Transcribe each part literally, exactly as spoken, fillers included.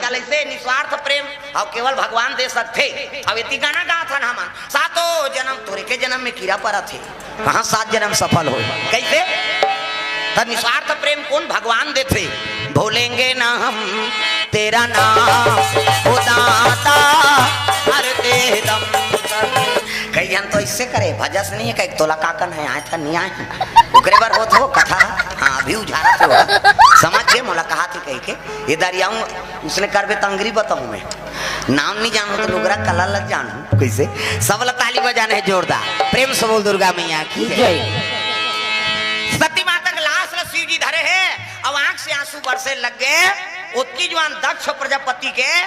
कल ऐसे निस्वार्थ प्रेम अउ केवल भगवान दे सकथे। अब एती गाना गात हन हमन, सातों जन्म तोरे के जन्म में कीरा परत हे, कहाँ सात जन्म सफल हो? कैसे? त निस्वार्थ प्रेम कोन भगवान देथे? भूलेंगे ना हम तेरा नाम, ओ दाता, हर दे दम। कई झन तो इससे करे, भजस नहीं है, कई तोला काकन है, आए था, नहीं आए हैं। ओकरे बर होत हो कथा, हाँ, अभी उझारत हो। समझ के मोला कहा थी कही के, ये दरियाऊं उसने करबे तंगरी बताऊं मैं। नाम नहीं जानू तो लोगरा कला लग जानू। कैसे? सब ला ताली बजाने हैं जोरदार। प्रेम से बोल दुर्गा मैया की जय। जय। सती माता के लाश ला शिव जी धरे हे, अब आंख से आंसू बरसे लग गए। ओतकी जुआन दक्ष प्रजापति के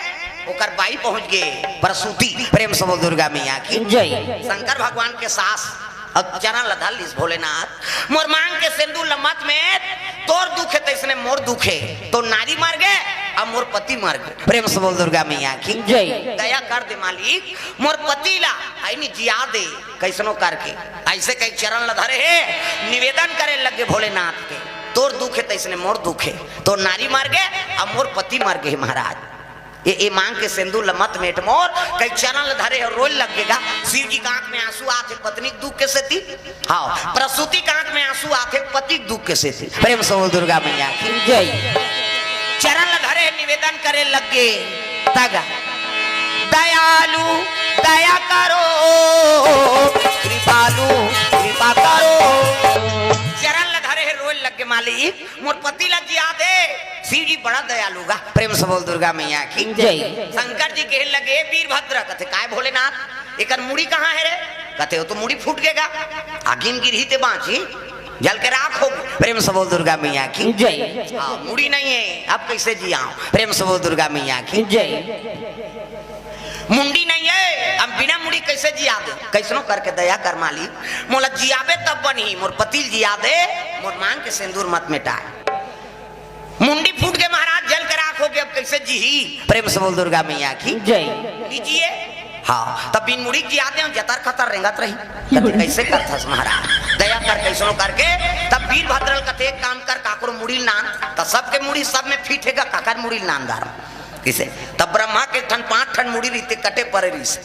ओकर बाई पहुंच गए प्रसूति। प्रेम से बोल दुर्गा मैया की जय। शंकर भगवान के सास अब चरण ला धर लिस भोलेनाथ, मोर मांग के सिंदूर ला मत मेट, तोर दुख हे तैसने मोर दुख हे, तो नारी मर गए, अब मोर पति मर गए। प्रेम से बोल दुर्गा मैया की जय। दया कर दे मालिक, मोर पति ला, आई नी जिया दे, कैसनो करके। ऐसे कई चरण ला धरे हे, निवेदन करे लग गए भोलेनाथ के, तोर दुख हे तैसने मोर दुख हे, तो नारी मर गए, अब मोर पति मर गए महाराज। ये, ये मांग के सिंदूर ल मत मेट मोर, कई चरण ल धरे हे, रोए लग गे गा। शिव जी के आंख में आंसू आथे पत्नी के दुख के सेती, हाँ, प्रसूति के आंख में आंसू आथे पति के दुख के सेती। प्रेम से बोल दुर्गा मैया की जय। चरण ल धरे हे, निवेदन करे लग गे, तग दयालु दया करो, कृपालु कृपा करो। चरण ल धरे हे, रोए लग गे मालिक, मोर पति ला जिया दे। शिव जी बड़ा दयालु गा। प्रेम से बोल दुर्गा मैया की जय। शंकर जी कहे लगे, "वीरभद्र," कथे, "काय भोलेनाथ, एकर मुड़ी कहाँ हे रे?" कथे, "वो तो मुड़ी फूट गे गा, आगी म गिरही ते बांची, जल के राख हो।" प्रेम से बोल दुर्गा मैया की जय। हाँ, मुड़ी नहीं हे, अब कैसे जियाऊं? प्रेम से बोल दुर्गा मैया की जय। मुंडी नहीं हे, अब बिना मुड़ी कैसे जिया दे? कैसनो करके दया कर मालिक, मोला जियाबे तब बनही, मोर पति ल जिया दे, मोर मांग के सिंदूर मत मिटाए। मुंडी फूट गे महाराज, जल के राख हो गे, अब कैसे जीही? प्रेम से बोल दुर्गा मैया की जय। लीजिए। हाँ, तब बिन मुड़ी के जिया दे, जतर खतर रेंगत रही। कथे, "कैसे करथस महाराज? दया कर, कैसनो करके।" तब वीरभद्र ल कथे, "एक काम कर, काकरो मुड़ी ल नान।" त सबके मुड़ी सब में फिट हे गा, काकर मुड़ी ल नान दार। किसे? तब ब्रह्मा के ठन पांच ठन मुड़ी रहिथे, कटे परे रहिस।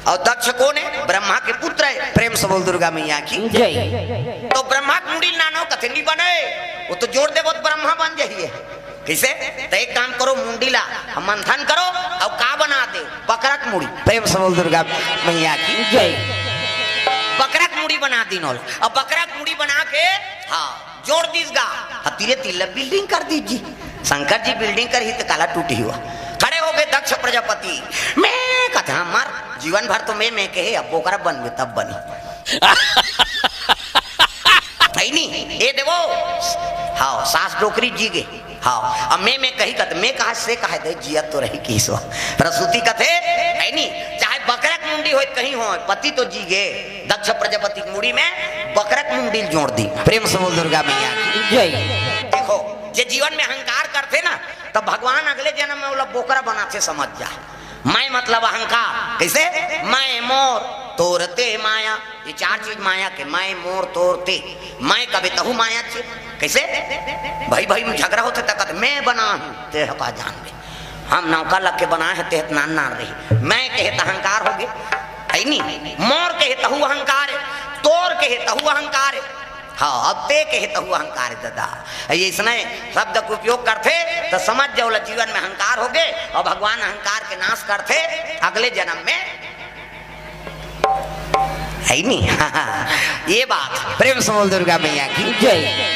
अउ दक्ष कोन हे? ब्रह्मा के पुत्र हे। प्रेम से बोल दुर्गा मैया की जय। तो ब्रह्मा के मुड़ी ल नानो, कथे, "नी बने, वो तो जोड़ देबो त ब्रह्मा बन जाही।" किसे? त एक काम करो, मुंडी ला मंथन करो, अउ का बना दे? बकरा के मुड़ी। प्रेम से बोल दुर्गा मैया की जय। बकरा के मुड़ी बना दीन ओला, अउ बकरा के मुड़ी बना के, हाँ, जोड़ दीस गा। हतीरे तिल्ला बिल्डिंग कर दीस जी। शंकर जी बिल्डिंग करही त काला टूटही हुआ। खड़े हो गए दक्ष प्रजापति। मैं कथा मर, जीवन भर तो मैं, मैं कहे, अब बोकरा बनबे तब बनी। है नी? ए देवो। हाँ, सास डोकरी जी गे। हाँ, अब मैं, मैं कही कत, मैं कहा से कहा दे, जिया तो रही किसो। प्रसूति कथे, है नी? चाहे बकरा के मुंडी होय, कहीं होय, पति तो जी गे। दक्ष प्रजापति के मुड़ी में बकरा के मुंडी जोड़ दी। प्रेम से बोल दुर्गा मैया की जय। देखो, जे जीवन में अहंकार करथे ना, तब भगवान अगले जन्म में ओला बोकरा बनाथे, समझ जा। मैं मतलब अहंकार। कैसे? मैं, मोर, तोर, ते, माया। ये चार चीज माया के, मैं, मोर, तोर, ते। मैं कबे तहु माया चे। कैसे? भाई भाई में झगड़ा होथे त कथे, "मैं बना हूं, ते ह का जानबे। हम नौका लग के बना हे, ते ह नान नान रही।" मैं कहे त अहंकार हो गे, है नी? मोर कहे तहु अहंकार हे, तोर कहे तहु अहंकार हे। हाँ, अब ते कहे तहु अहंकार हे दादा। ये इसने शब्द के उपयोग करथे त समझ जाओ, ला जीवन में अहंकार हो गे अउ भगवान अहंकार के नाश करथे अगले जन्म में। है नी? ये बात। प्रेम से बोल दुर्गा मैया की जय।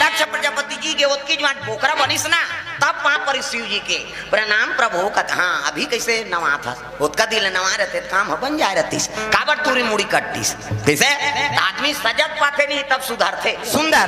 दक्ष प्रजापति जी के ओतकी जुआन बोकरा बनिस ना, तब पांव परिस शिव जी के, "प्रणाम प्रभु," कथे, "हाँ, अभी कैसे नवा था?" ओतका दिन नवा रहते त काम ह बन जाए रहतीस। काबर तोरी मुड़ी कटतीस? कैसे? त आदमी सजग पाथे नहीं, तब सुधरथे। सुंदर।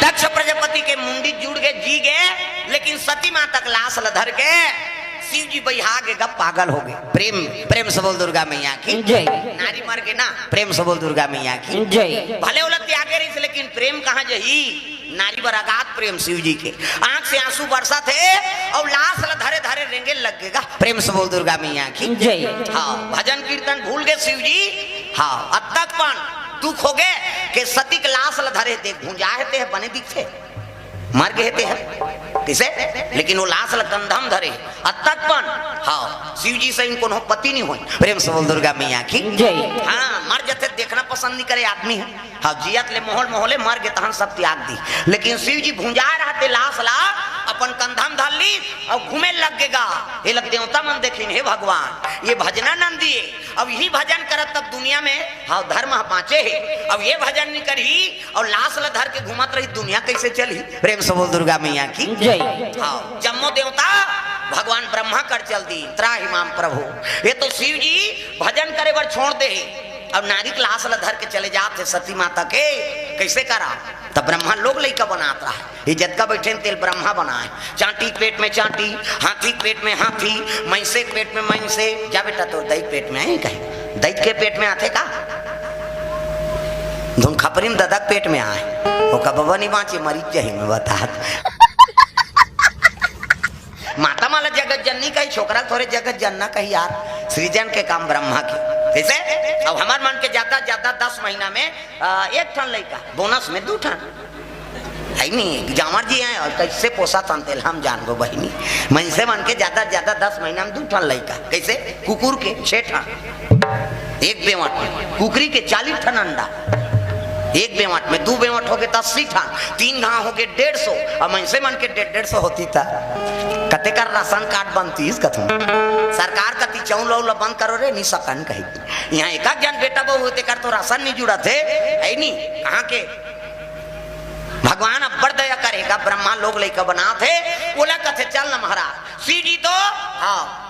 दक्ष प्रजापति के मुंडी जुड़ गे, जी गे, लेकिन सती माता के लाश ल धर के शिव जी बइहा गे गा, पागल हो गे। प्रेम, प्रेम से बोल दुर्गा मैया की जय। नारी मर गे ना, प्रेम से बोल दुर्गा मैया की जय। भले ओला त्यागे रहिस, लेकिन प्रेम कहाँ जही? नारी बर अगाध प्रेम शिव जी के। आंख से आंसू बरसत हे अउ लाश ल धरे धरे रेंगे लग गे गा। प्रेम से बोल दुर्गा मैया की जय। हाँ, भजन कीर्तन भूल गे शिव जी। हाँ, अतक पण दुख हो गे के सती के लाश ल धरे, देख भुंजा हे ते ह बने दिखथे, मर गे हे ते ह। कइसे? लेकिन वो लाश ल कंधा म धरे हे। अतक पन, हाँ, शिव जी सही कोनो पति नहीं होय। प्रेम से बोल दुर्गा मैया की। जय। हाँ, मर जथे, देखना पसंद नहीं करे आदमी हे। हाँ, जियत ले मोहल मोहले, मर गे तहन सब त्याग दी। लेकिन शिव जी भुंजा रहते लाश ला, अपन कंधा म धर ली अउ घूमे लग गे गा। ये लग देवता मन देखिन, हे भगवान, ये भजना नंदी हे, अब यही भजन करत तब दुनिया में, हाँ, धर्म ह बाँचे हे। अब ये भजन नहीं करही अउ लाश ल धर के घूमत रही, दुनिया कइसे चलही? प्रेम से बोल दुर्गा मैया की। जय। हाँ, जम्मो देवता भगवान ब्रह्मा कर चल दी, त्राहि माम प्रभु। ये तो शिव जी भजन करे बर छोड़ दे हे, अब नारी के लाश ल धर के चले जात हे सती माता के, कइसे करा? तब ब्रह्मा लोग लइका बनात रहा। ये जतका बइठे हे तेल ब्रह्मा बनाए। चांटी के पेट में चांटी, हाथी के पेट में हाथी, मइसे के पेट में मइसे। जा बेटा, तोर दई के पेट में आए कहे। दई के पेट में आथे का? धुन खपरी में ददा के पेट में आए। ओका बबा नहीं बाँचे, मरीज जही में बतात। माता माला जगत जननी कही, छोकरा थोरे जगत जनना कही यार। सृजन के काम ब्रह्मा के। जइसे अब हमर मन के ज्यादा ज्यादा दस महीना में, आ, एक ठन लइका, बोनस में दू ठन। हइ नी, जांवर जी हे अउ कइसे पोसत हन तेला हम जानबो बहिनी। मइनसे मन के ज्यादा ज्यादा दस महीना में दू ठन लइका। कइसे? कुकुर के छे ठन, एक बेंवट में। कुकरी के चालीस ठन अंडा, एक बेंवट में। दू बेंवट होगे त अस्सी ठन, तीन घांव होगे डेढ़ सौ। अउ मइनसे मन के डेढ़ डेढ़ सौ होतिस त कते कर राशन कार्ड बनतिस कथों। सरकार कति चउल ल बंद करो रे, नी सकन कही। इहाँ एक आध जन बेटा बहू होते कर तो राशन नहीं जुड़त हे, हइ नी? कहाँ के? भगवान अब्बड़ दया करे गा, ब्रह्मा लोग लइका बनात हे, ओला कथे, "चल न महाराज।" शिव जी तो, हाँ,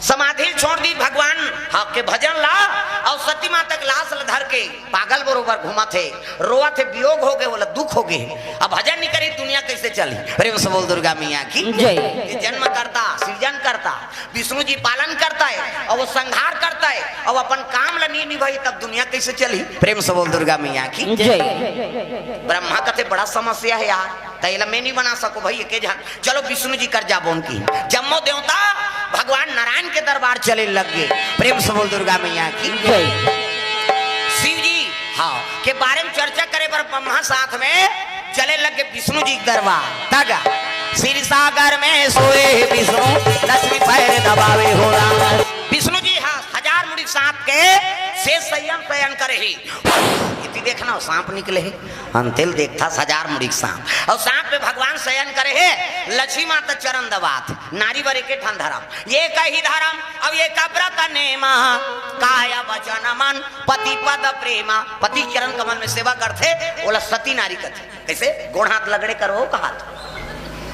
समाधि ल छोड़ दी भगवान, हाँ, के भजन ला, अउ सती माता के लाश ल धर के पागल बरोबर घूमत हे, रोवत हे, वियोग होगे, ओला दुख होगे। अब भजन नहीं करी, दुनिया कइसे चली? प्रेम से बोल दुर्गा मैया की। जय। ये जन्म करता, सृजन करता, विष्णु जी पालन करता हे अउ वो संहार करता हे अउ अपन काम ल नहीं निभाही, तब दुनिया कइसे चली? प्रेम से बोल दुर्गा मैया की। जय। ब्रह्मा कथे, "बड़ा समस्या हे यार, त एला मैं नहीं बना सकों भई, एके झन, चलो विष्णु जी कर जाबो उनकी।" जम्मो देवता भगवान नारायण के दरबार चले लग गे। प्रेम से बोल दुर्गा मैया की। जय। शिव जी, हाँ, के बारे में चर्चा करे बर ब्रह्मा साथ में चले लग गे विष्णु जी के दरबार। तगा, "क्षीर सागर में सोए विष्णु, लक्ष्मी पैर दबावे हो राम।" विष्णु जी, हाँ, हजार मुड़ी सांप के शेष सैयन शयन करे ही। इति देखना, सांप निकले हे, अंतेल देखता हजार मुड़ी सांप। अउ सांप पे भगवान शयन करे हे, लक्ष्मी माता चरण दबात। नारी बर एके ठन धरम, ये कही धरम, अब ये का व्रत नेमा, काय वचन मन, पति पद प्रेमा। पति चरण कमल में सेवा करथे, ओला सती नारी कथे। कइसे? गोड़ हाथ लगड़े करवो कहात।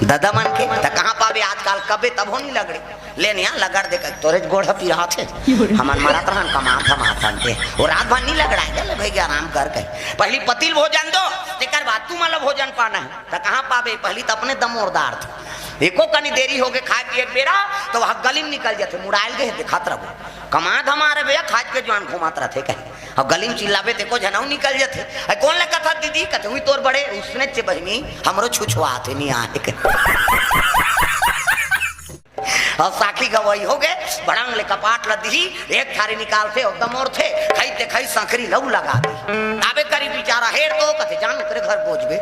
ददा मन के, त कहाँ पाबे आजकल, कबे तभो नहीं लगड़े। ले निया लगड़ दे कहि, "तोरे गोड़ ह पिरात हे।" हमन मरत रहन, कमात धमात हन ते। वो रात भर नहीं लगड़ाए, "ले भई आराम कर," कहि। पहली पति ल भोजन दो, तेकर बाद तुमन ल भोजन पाना हे। त कहाँ पाबे, पहली त अपने दमोरदार थे। एको कनी देरी होगे खाए पिए के बेरा, त वहाँ गली में निकल जाथे, मुड़ायल गे हे, देखत रहो। कमा धमा रे भैया, खाज के जुआन घुमात रथे कहीं। अब गली में चिल्लाबे, ते को झनऊ निकल जाथे। "अरे कोन ले कथा दीदी?" कथे, "हुई तोर बड़े उसने चे बहिनी, हमरो छुछुआत हे, नहीं आए के।" अब साखी गवाही होगे, बड़ंग ले कपाट ल दिही, एक थारी निकालथे, एकदम ओरथे, खई ते खई संकरी लऊ लगा दी। ताबे करी बिचारा, हेर तो, कथे, "जान ओकरे घर बोझबे,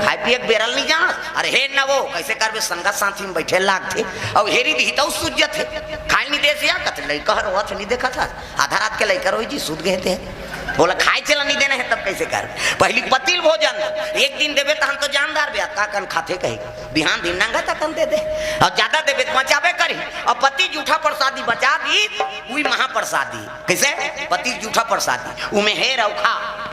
खाए पिए के बेरा ल नहीं जानस, अरे हेर न वो, कइसे करबे, संगत साथी में बइठे लागथे, अउ हेरी दिही तऊ सूझ जथे, खाए ल नहीं देस या," कथे, "लइका ह रोवत हे, नहीं देखत हस, आधा रात के लइका रोही जी, सूत गे हे ते, ओला खाए चला नहीं देना हे, तब कइसे करबे?" पहली पति ल भोजन, एक दिन देबे, तहन तो जानदार बे, का कन खाथे कही, बिहान दिन नंगा तकन दे दे, अउ ज्यादा देबे त बचाबे करही। अउ पति जूठा प्रसादी बचा दी, उही महाप्रसादी। कइसे? पति जूठा प्रसादी, उमे हेर अउ खा,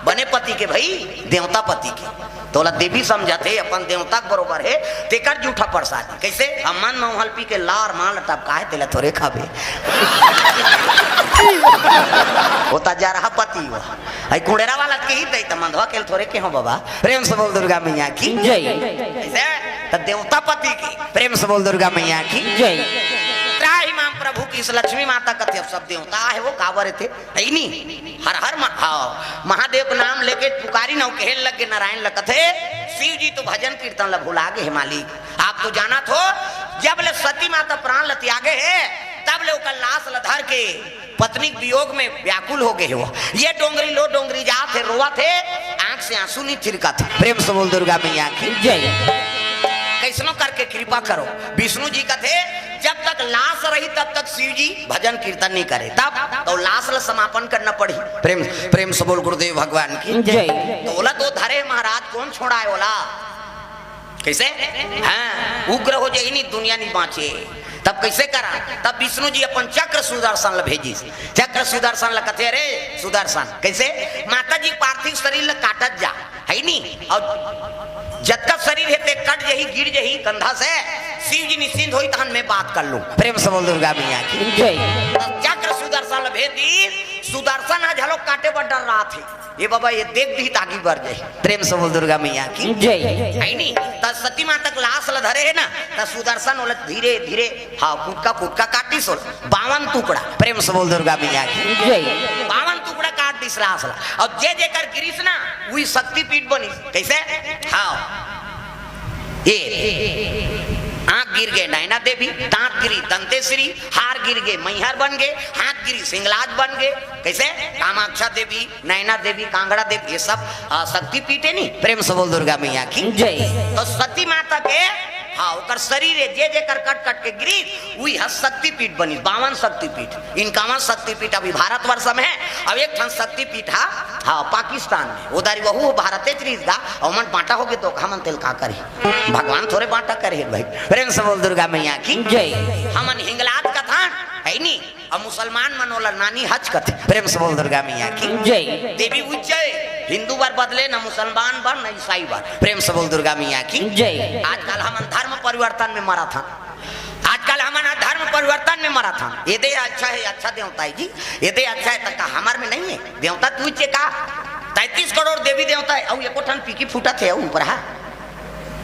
बने पति के भई, देवता पति के। तोला देवी समझत हे, अपन देवता के बरोबर हे, तेकर जूठा प्रसादी। कइसे? अब मन में उहल पी के लार मार ल टपका हे, तेला थोरे खाबे। वो त जरहा पति हो। अई कुड़ेरा वाला के ही दई त मंधवा के ल थोरे के हो बाबा। प्रेम से बोल दुर्गा मैया की। जय। कइसे? त देवता पति की। प्रेम से बोल दुर्गा मैया की। जय। त्राहि माम प्रभु की, इस लक्ष्मी माता कथे, अब सब देवता हे वो, काबर थे? हइ नी? हर हर म-, हाँ, महादेव के नाम लेके पुकारी नव कहे लग गे नारायण ल कथे, "शिव जी तो भजन कीर्तन ल भुला गे हे मालिक। आप तो जानत हो, जब ले सती माता प्राण ल त्यागे हे, तब ले ओकर लाश ल धर के पत्नी के वियोग में व्याकुल हो गे हे वो। ये डोंगरी लो डोंगरी जात हे, रोवत हे, आंख से आंसू नहीं थिरकत हे।" प्रेम से बोल दुर्गा मैया की। जय। कइसे विष्णु करके कृपा करो। विष्णु जी कथे, जब तक लाश रही तब तक शिव जी भजन कीर्तन नहीं करे, तब तो लाश ला समापन करना पड़ी। प्रेम प्रेम से बोल गुरुदेव भगवान की। जय। तो ओला तो धरे महाराज, कौन छोड़ाए ओला? कैसे? हाँ, उग्र हो जाए, नहीं दुनिया नहीं बांचे। तब कैसे करा? तब विष्णु जी अपन चक्र सुदर्शन ला भेजिस। चक्र सुदर्शन ला कथे, अरे सुदर्शन, कैसे? माता जी पार्थिव शरीर ला काटत जा, है नी? और जतका शरीर हे ते कट जही, गिर जही कंधा से, शिव जी निश्चिंत होई, तहन मैं बात कर लूं। प्रेम से बोल दुर्गा मैया की। जय। तब चक्र सुदर्शन ला भेज दी। सुदर्शन ह झलो काटे बर डर रहा थे, ये बाबा ये देख दी ताकि बर जाए। प्रेम से बोल दुर्गा मैया की। जय। है नी? त सती माता के लाश ला धरे हे ना, त सुदर्शन ओला धीरे धीरे, हाँ, कुटका कुटका काटिस ओला, बावन टुकड़ा। प्रेम से बोल दुर्गा मैया की। जय। बावन टुकड़ा काट दिस लाश ला। और जे जेकर गिरिस ना, वही शक्तिपीठ बनिस। कैसे? हाँ, ये आंख गिर गे नैना देवी, दांत गिरी दंतेश्वरी, हार गिर गे मैहर बन गे, हाथ गिरी सिंगलाज बन गे। कैसे? कामाक्षा देवी, नैना देवी, कांगड़ा देवी, ये सब, आ, शक्तिपीठ हे नी। प्रेम से बोल दुर्गा मैया की। जय। तो सती माता के, हाँ, ओकर शरीर हे, जे जेकर कट कट के गिरी, वही ह शक्तिपीठ बनी, बावन शक्तिपीठ। इनकावन शक्तिपीठ अभी भारतवर्ष में हे, अब एक ठन शक्तिपीठ हा, हाँ, पाकिस्तान में। उधारी वहू भारते च रहिस गा, अउ मन बांटा होगे तो हमन तेल का करी? भगवान थोरे बांटा करे हे भाई। प्रेम से बोल दुर्गा मैया की। जय। हमन हिंगलाज कथन, है नी? अब मुसलमान मन ओला नानी हज कथे। प्रेम से बोल दुर्गा मैया की। जय। देवी उज्जय, हिंदू बर बदले, न मुसलमान बर, न ईसाई बर। प्रेम से बोल दुर्गा मैया की। जय। आजकल हमन धर्म परिवर्तन में मरत हन। आजकल हमन ह धर्म परिवर्तन में मरत हन। ये दे अच्छा हे, अच्छा देवता हे जी, ये दे अच्छा हे, त का हमर में नहीं हे? देवता तू चे का? तैंतीस करोड़ देवी देवता हे, अउ एको ठन पीकी फूटत हे, अउ ऊपर हा।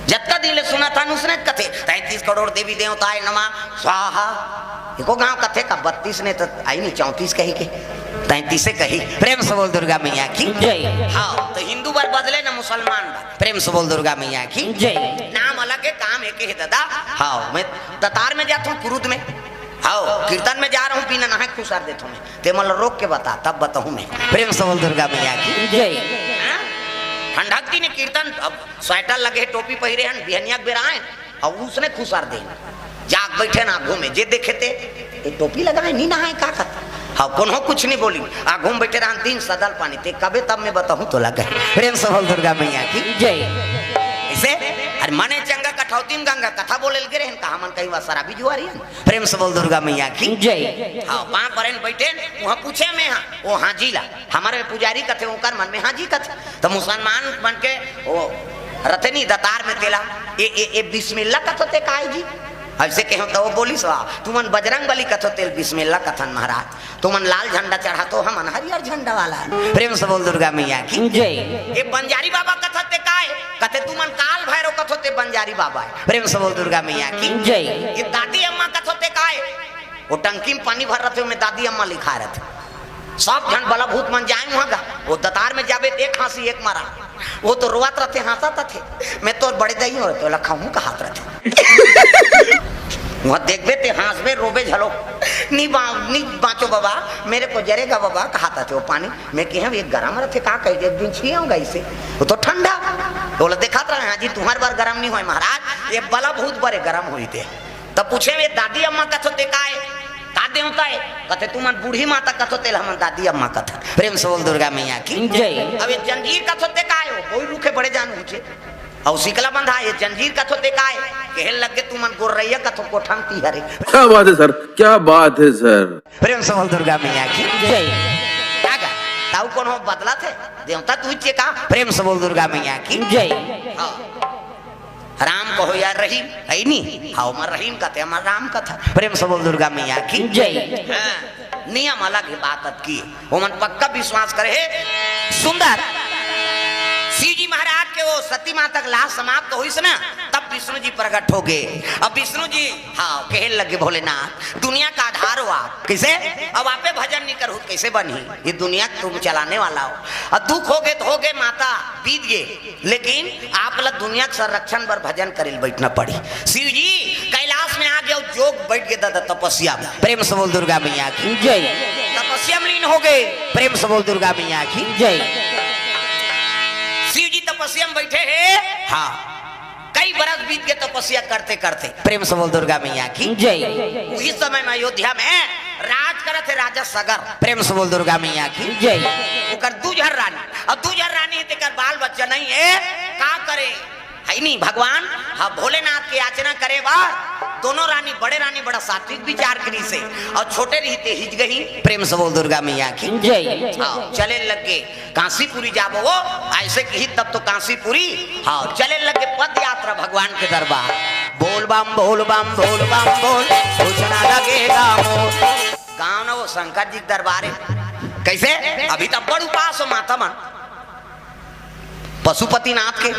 जतका दिन ले सुनत हन, उसने कथे, "तैंतीस करोड़ देवी देवताय नमः स्वाहा।" एको गांव कथे का बत्तीस ने त आई नहीं, चौंतीस कही के, तैंतीसे कही। प्रेम से बोल दुर्गा मैया की। जय। हाँ, तो हिंदू बर बदले ना मुसलमान बर। प्रेम से बोल दुर्गा मैया की। जय। नाम अलग हे, काम एक हे दादा। हाँ, मैं दतार में जाता हूँ, कुरुद में। हाँ, कीर्तन में जा रहा हूँ, बिना नहाए खुसार देता हूँ मैं। ते मन ला रोक के बता, तब बताहूँ मैं। प्रेम से बोल दुर्गा मैया की। जय। हाँ? ठंडक दिन कीर्तन, अब स्वेटर लगे, टोपी पहिरे हन, बिहनिया के बेरा आए, अब उसने खुसार दे। जाग बैठे ना घूमे, जे देखे ते, "ये टोपी लगाए, नी नहाए, का करता?" हाँ, कोनो कुछ नहीं बोली। आ घूम बैठे रहन तीन सदल पानी, ते कबे तब मैं बताहूँ तो लगे। प्रेम से बोल दुर्गा मैया की। जय। ऐसे, अरे मने चंगा कठौती में गंगा कथा बोले लगे रहन, कहा मन कहीं वा शराबी जुआरी हन। प्रेम से बोल दुर्गा मैया की। जय। हाँ, पाँव परेन बैठे, वहाँ पूछे में हाँ, वो हाँ जी ला। हमारे पुजारी कथे, ओकर मन में हाँ जी कथे। तो मुसलमान मन के वो रथे नी दतार में तेला, ए, ए, ए बिस्मिल्ला कथो ते काय जी? ऐसे कहो तो वो बोलिस, "वाह, तुमन बजरंग बली कथो तेल बिस्मिल्ला कथन महाराज, तुमन लाल झंडा चढ़ा तो हमन हरियर झंडा वाला।" प्रेम से बोल दुर्गा मैया की। जय। ये बंजारी बाबा कथो ते काय? कथे, "तुमन काल भैरव कथो ते बंजारी बाबा है।" प्रेम से बोल दुर्गा मैया की। जय। ये दादी अम्मा कथो ते काय? वो टंकी में पानी भर रथे, ओमे दादी अम्मा लिखा रथे। सब झन बला भूत मन जाए वहाँ गा, वो दतार में जाबे, एक हाँसी एक मरा। वो तो रोवत रथे, हाँसत रथे। मैं तोर बड़े दाई हूँ, तो लखा हूँ कहात रथे। वहाँ देखबे ते हाँसबे, रोबे झलो। "नी बा-, नी बाँचो बाबा, मेरे को जरेगा बाबा," कहात रथे वो पानी। मैं कहे, "ये गरम रथे, का कहे, एक दिन छिए होगा इसे, वो तो ठंडा।" बोला, "देखात रहे, हाँ जी, तुम्हारे बार गरम नहीं होए महाराज, ये बला भूत बरे गरम होई थे।" तब पूछे, "ये दादी अम्मा कथो ते काय? का देवता है?" कथे, "तुमन बूढ़ी माता कथो तेल हमन दादी अम्मा कथन।" प्रेम से बोल दुर्गा मैया की। जय। अब ये जंजीर कथो ते काय हो? कोई रुखे बड़े जान ऊंचे। और सिकला बंधा, "ये जंजीर कथो ते काय?" कहे लगे, "तुमन गोर्रैया कथो कोठन ती हरे।" क्या बात है सर, क्या बात है सर। प्रेम से बोल दुर्गा मैया की। जय। का गा? ताऊ कौन हो बदला थे? देवता तू चे का? प्रेम से बोल दुर्गा मैया की। जय। हाँ। राम कहो यार रहीम, है नी? हाँ, हमर रहीम कथे, हमर राम कथा। प्रेम से बोल दुर्गा मैया की। जय। हाँ, नियम अलग है बात की। ओमन पक्का विश्वास करे हे। सुंदर। शिव जी महाराज के वो सती माता के लाश समाप्त होइस ना, तब विष्णु जी प्रकट हो गए। अब विष्णु जी, हाँ, कहे लगे, "भोलेनाथ, दुनिया का आधार हो आप, कैसे? अब आपे भजन नहीं करू, कैसे बनही? ये दुनिया तुम चलाने वाला हो। अब दुख हो गए तो हो गए माता, बीत गए, लेकिन आप ला दुनिया के संरक्षण बर भजन करे ल बैठना पड़ी।" शिव जी कैलाश में आ गए, जोग बैठ गए दादा तपस्या में। प्रेम से बोल दुर्गा मैया की। जय। तपस्या में लीन हो गए। प्रेम से बोल दुर्गा मैया की। जय। शिव जी तपस्या में बैठे हैं। हाँ, कई बरस बीत गए तपस्या करते करते। प्रेम से बोल दुर्गा मैया की जय। उही समय में अयोध्या में राज करत हे राजा सगर। प्रेम से बोल दुर्गा मैया की जय। ओकर दू झन रानी, अउ दू झन रानी हे, तेकर बाल बच्चा नहीं हे, का करे? है नहीं भगवान। हाँ, भोलेनाथ के याचना करे बा। दोनों रानी, बड़े रानी बड़ा सात्विक विचार करिस हे, अउ छोटे रहिते हिज गही। प्रेम से बोल दुर्गा मैया की जय। हाँ, चले लग गे। कांसीपुरी जाबो वो, अइसे कही तब तो कांसीपुरी। हाँ, चले लगे पद यात्रा भगवान के दरबार। बोल बम, बोल बम, बोल बम, बोल, कुछ ना लगेगा मोर। गाँव न वो शंकर जी के दरबार हे। कइसे? अभी तो बड़ उपास हो माता मन। पशुपतिनाथ के।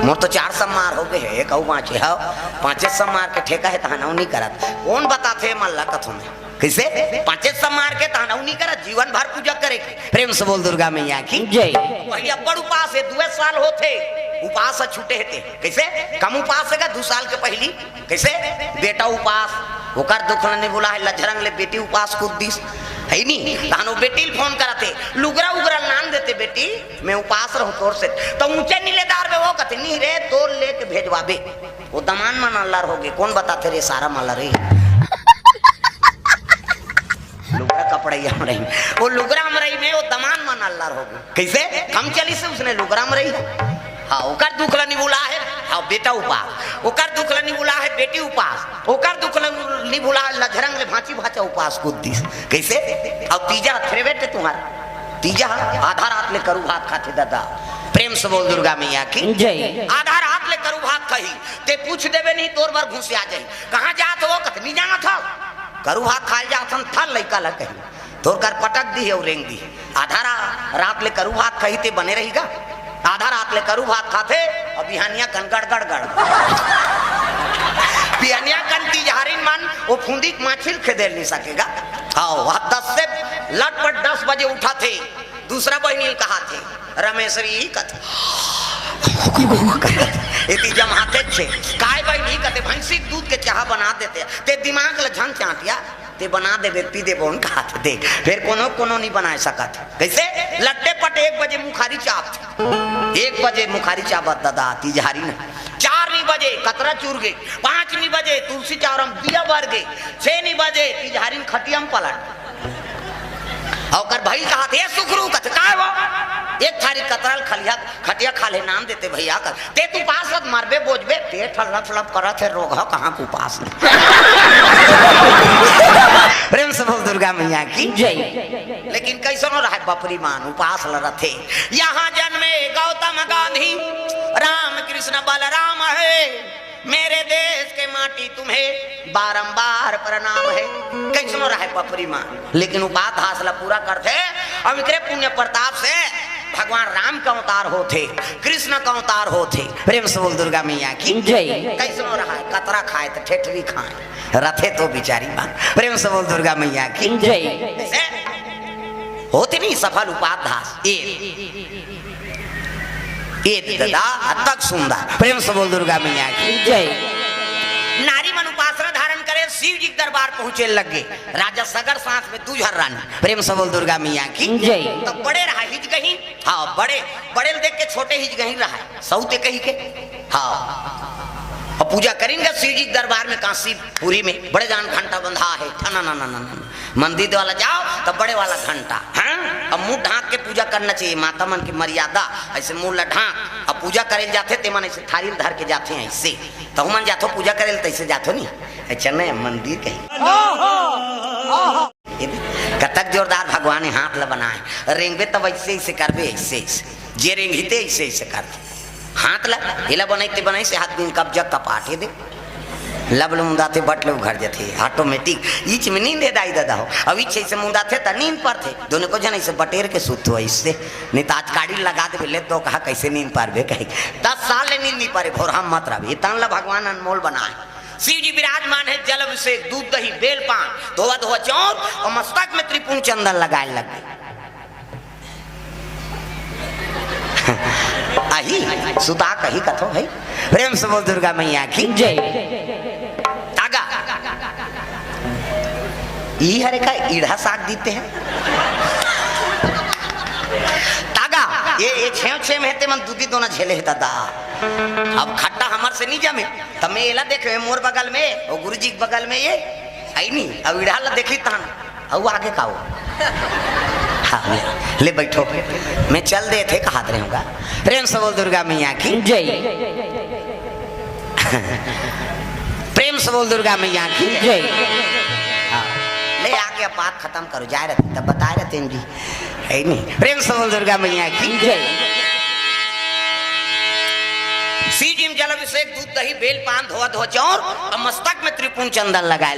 मोर तो चार सम्मार हो गए हे, कहूँ पाँचे, हाँ, पाँचे सम्मार के ठेका हे, तहनऊ नहीं करत। कौन बताथे मल्ला कथों में? कइसे? पाँचे सम्मार के तहनऊ नहीं करत, जीवन भर पूजा करे के। प्रेम से बोल दुर्गा मैया की जय। वही अब्बड़ उपास हे, दुए साल होथे, उपास छूटे हे ते। कइसे? कम उपास हे का दू साल के पहिली? कइसे? बेटा उपास, ओकर दुख ल निभुला हे, लझरंग ले बेटी उपास कूद दिस। है नी? तहन वो बेटी ल फोन करत हे, लुगरा उगरा लान देते बेटी, मैं उपास रहूं तोर से। त ऊंचे निलेदार में वो कथे, "नहीं रे, तोर लेके भेजवाबे।" वो दमान मन अल्लर हो गे, कौन बताथे रे सारा माला रे? लुगरा कपड़ा ही हम रही, वो लुगरा हम रही में वो दमान मन अल्लर हो गे। कइसे? कम चलिस हे उसने लुगरा म रही हे। हाँ, ओकर दुख ल निभुला हे, हाँ, बेटा उपास। ओकर दुख ल निभुला हे, बेटी उपास। ओकर दुख ल निभुला हे, लझरंग ले भांची भांचा उपास कूद दिस। कइसे? अउ तीजा फेवरेट हे तुम्हारा। तीजा आधा रात ले करू भात खाथे दादा। प्रेम से बोल दुर्गा मैया की जय। आधा रात ले करू भात खाही, ते पूछ देबे नहीं, तोर बर घुसिया जाही। कहाँ जात हो? कथे नहीं जानत हो। करू भात खाए जात हन, थल लइका ल कही। तोर कर पटक दिही अउ रेंग दिही। आधा रा-, रात ले करू भात खाही ते बने रही गा। आधा रात ले करू भात खाथे अउ बिहानिया कन गड़ गड़ गड़। बिहानिया कन तिजहारिन मन वो फुंदी के माछी ल खेदेल नहीं सके गा। हाँ, वह दस से लटपट दस बजे उठाथे, दूसरा बहिनी ल कहाथे, "रमेश्वरी," कथे, एती जमाथे छे, "काय बहिनी?" कथे, "भैंसी के दूध के चाहा बना देते, ते दिमाग ल झन चाटिया।" ते बना देबे, पी देबो, उनका हाथ देख। फिर कोनो, कोनो नहीं बना सकत। कइसे? लट्टे पट एक बजे मुखारी चाप। एक बजे मुखारी चापत दादा, तिजहारी न। चार नहीं बजे कतरा चूर गे। पाँच नहीं बजे तुलसी चावरम दिया बर गे। छह नहीं बजे तिजहारी न खटिया म पलट। अउ ओकर भाई कहाथे, "ए सुखरू," कथे, "काय वो?" "एक थारी कतरा ल खलिहा खटिया खा ले नाम देते भैया कर। ते तू पास मत मरबे बोझबे, पेट ह लप लप करत हे, रोग ह कहाँ के उपास नहीं।" प्रेम से बोल दुर्गा मैया की जय। लेकिन कइसनो रहे बपरी मान उपास ल रथे। यहाँ जन्मे गौतम गांधी, राम कृष्ण बलराम हे, मेरे देश के माटी तुम्हें बारंबार प्रणाम हे। कइसनो रहे बपरी मान, लेकिन उपास धास ला पूरा करथे। अउ एकरे पुण्य प्रताप से भगवान राम का अवतार होथे, कृष्ण का अवतार होथे। प्रेम से बोल दुर्गा मैया की जय। कइसनो रहे, कतरा खाए त ठेठरी खाए, रथे तो बिचारी बात। प्रेम से बोल दुर्गा मैया की जय। से होथे नहीं सफल उपास धास। ए ए दादा, अतक सुंदर। प्रेम से बोल दुर्गा मैया की जय। नारी मन उपासना धारण करे, शिव जी के दरबार पहुंचे लगे। राजा सगर साथ में दू झन रानी। प्रेम से बोल दुर्गा मैया की जय। तब बड़े रहा हिज गही। हाँ, बड़े, बड़े ल देख के छोटे हिज गही रहा। सौते कही के। हाँ। अउ पूजा करिन गा शिव जी के दरबार में, कांसीपुरी में बड़े जान घंटा बंधा हे। ठना ना ना ना ना। मंदिर वाला जाओ त बड़े वाला घंटा, हाँ? अब मुंह ढांक के पूजा करना चाहिए, माता मन के मर्यादा। अइसे मुंह ला ढांक, अब पूजा करे जाथे ते मन अइसे थारी ल धर के जाथे अइसे, तहू मन जाथो पूजा करे ल, तइसे जाथो नहीं। अच्छा नहीं, मंदिर कहीं। ये देख, कतक जोरदार भगवान हे हाथ ला बनाए, रेंगबे तब अइसे अइसे करबे, अइसे अइसे, जे रेंगही ते अइसे अइसे करबे। हाथ ला, एला बनाई ते बनाई से हाथ बिन कब्जा कपाट, ये देख। लब ले मुंदाथे, बट ले उघर जथे, automatic। इच में नींद हे दाई ददा हो। अब इच अइसे मुंदाथे त नींद परथे। दोनों को जन अइसे बटेर के सुत हो अइसे। नहीं त आज काड़ी लगा देबे, ले तो कहा कइसे नींद पारबे कही। दस साल ले नींद नहीं पारे, भोरहा मत रहबे। ये तन ला भगवान अनमोल बनाए। शिव जी विराजमान हे, जल अभिषेक, दूध दही, बेल पान, धोवा धोवा चाउर अउ मस्तक में त्रिपुंड चंदन लगाए लगे। आही, सुता कही कथो भाई। प्रेम से बोल दुर्गा मैया की जय। तागा। ई हरे का ईढ़ा साग दीते हैं। तागा। ये ये छेव छेव हे, ते मन दूधी दोना झेले हे दादा। अब खट्टा हमर से नहीं जमे, त मैं एला देखे, मोर बगल में, वो गुरुजी के बगल में ये, आई नहीं, अब इड़ा ला देखी तहन, अउ आगे का हो? हाँ, ले, ले बैठो, मैं चल देथे कहत रहूँगा। प्रेम से बोल दुर्गा मैया की। जय। प्रेम से बोल दुर्गा मैया की। जय। हाँ, ले आके अब बात खत्म करो, जाए रहते, तब बताए रहते हैं जी, है नहीं? प्रेम से बोल दुर्गा मैया की। जय। शिव जी में जल अभिषेक, दूध दही बेल पान धोआ धोआ चौर, और मस्तक में त्रिपुंड चंदन लगाए